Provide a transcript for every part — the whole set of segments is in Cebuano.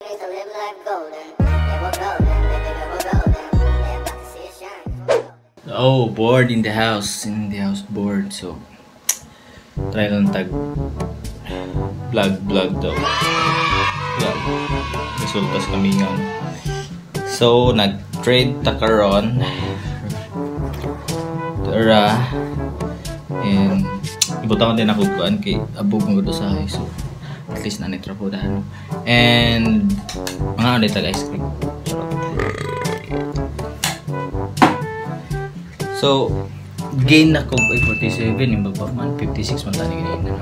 To live life golden. Yeah, we're golden, baby girl, we're golden. They're about to see us shine. 'Cause we're golden. Oh, bored in the house. In the house, bored. So, try lang tag vlog, vlog daw. Vlog. Resultas kami nga. So, nag-trade ta karon. Tara. And, ibutang ko din ako kuan kay abog mo sa so, at least na nitro po dahil. And, mga ano tag ice cream. Charot. So, gain na ko ay 47, yung baba man, 56 man tani ganina.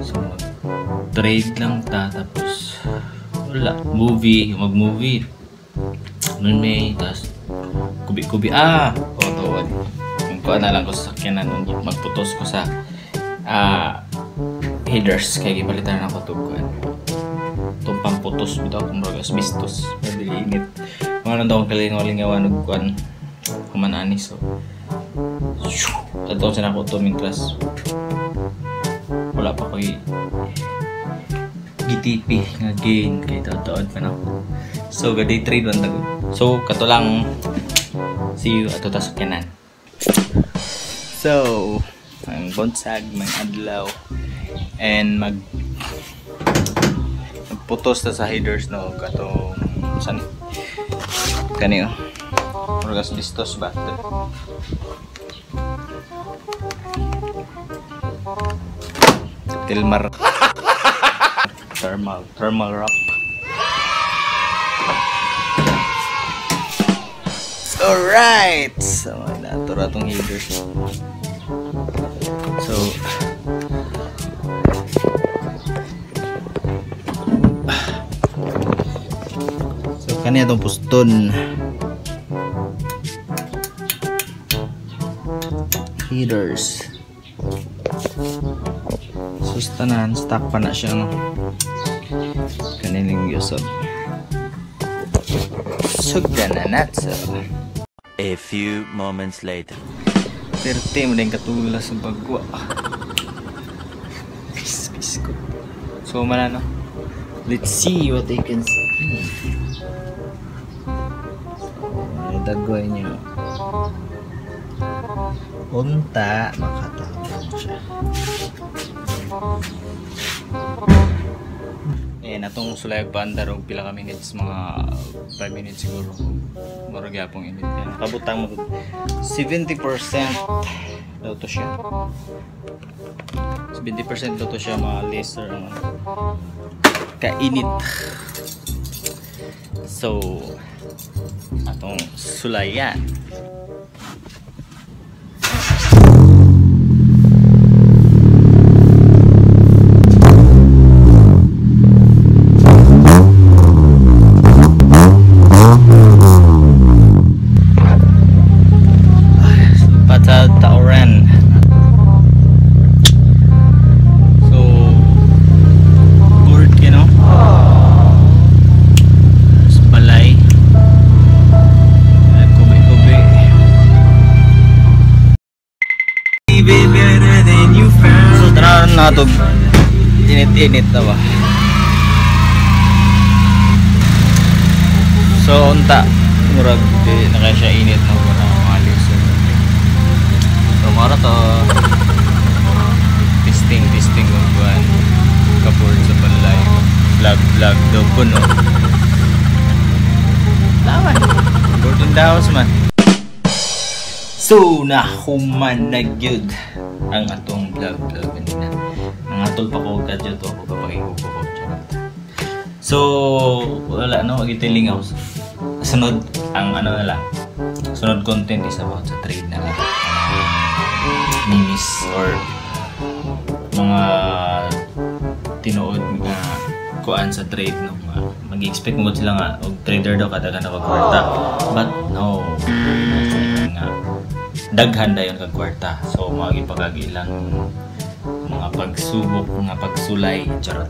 So, mag-trade lang ta, tapos, wala, movie, mag-movie. Nun may, tas, kubi-kubi, oh, tawad. Yung kuha na lang ko sa sakyanan, magputos ko sa, headers, kaya gipalitan na ako itong kuhan. Itong pamputos, bitaw, itong murag asbestos, madili init. Mga nandun akong kalingaw-lingawan, og kuhan, humanani, so, ato sa nako to mintras wala pa ko'y GTP nga gain kay taod-taod pa nako. So ga day trade man tagod. So kato lang, see you ato ta sakyanan. So ang bunsag mang adlaw and magputos ta sa headers no katong san kani oh. Murag asbestos ba? Tilmar thermal wrap. Alright, so natura tong headers. So kani atong puston headers. Sustanan, stock pa na siya no. Kanilang yusab. Sugdan na natsa. A few moments later. Perte mo din katula sa bagwa. Biskot. So man ano. Let's see what they can see. So, dagway niyo. Unta makatabang siya. Eh, natong sulay paandar og pila ka minutes, mga 5 minutes siguro. Murag gyapon init yan. Nakabutang mo 70% daw to siya. 70% daw to siya mga laser ang kainit. So atong sulayan. Nato init-init na ba. So unta murag di na kaya siya init no, wala mga laser. So mara to testing kung kuan kaboard sa balay, vlog daw ko no. Lawan board in the house man. So nahuman na gyud ang atong vlog kanina. Nangatol pa ko kadyo to ako kapag ikuko ko. So wala no, gitiling ako. Sunod ang ano na lang. Sunod content is about sa trade na lang. Memes or mga tinuod nga kuan sa trade no. Mag-expect mo sila nga og trader daw kada ka kwarta. But no. Nga daghan dayon kag kwarta. So magipagag ilang mga pagsubok, mga pagsulay, charot.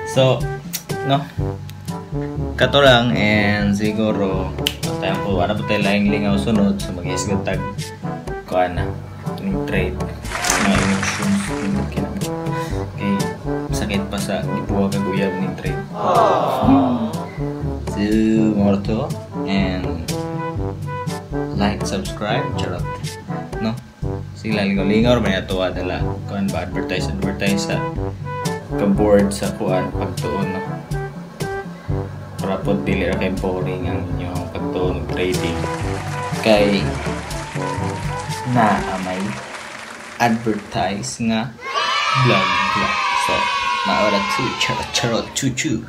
So no, kato lang and siguro tayo po wala po tayo laing lingaw sunod. So mag-isgot tag kuan na ning trade mga emotions kay sakit. pa sa gibuwag kag uyab ning trade. So, mao to. And like, subscribe, charot. No? Sila lingaw-lingaw ra man ato dala kuan ba, advertise advertise sa ka-board sa kuan pagtuon, no? Para pod dili ra kay boring ang inyong pagtuon og trading kay naa may advertise nga vlog vlog. So mao ra to. Charot charot, chuchu.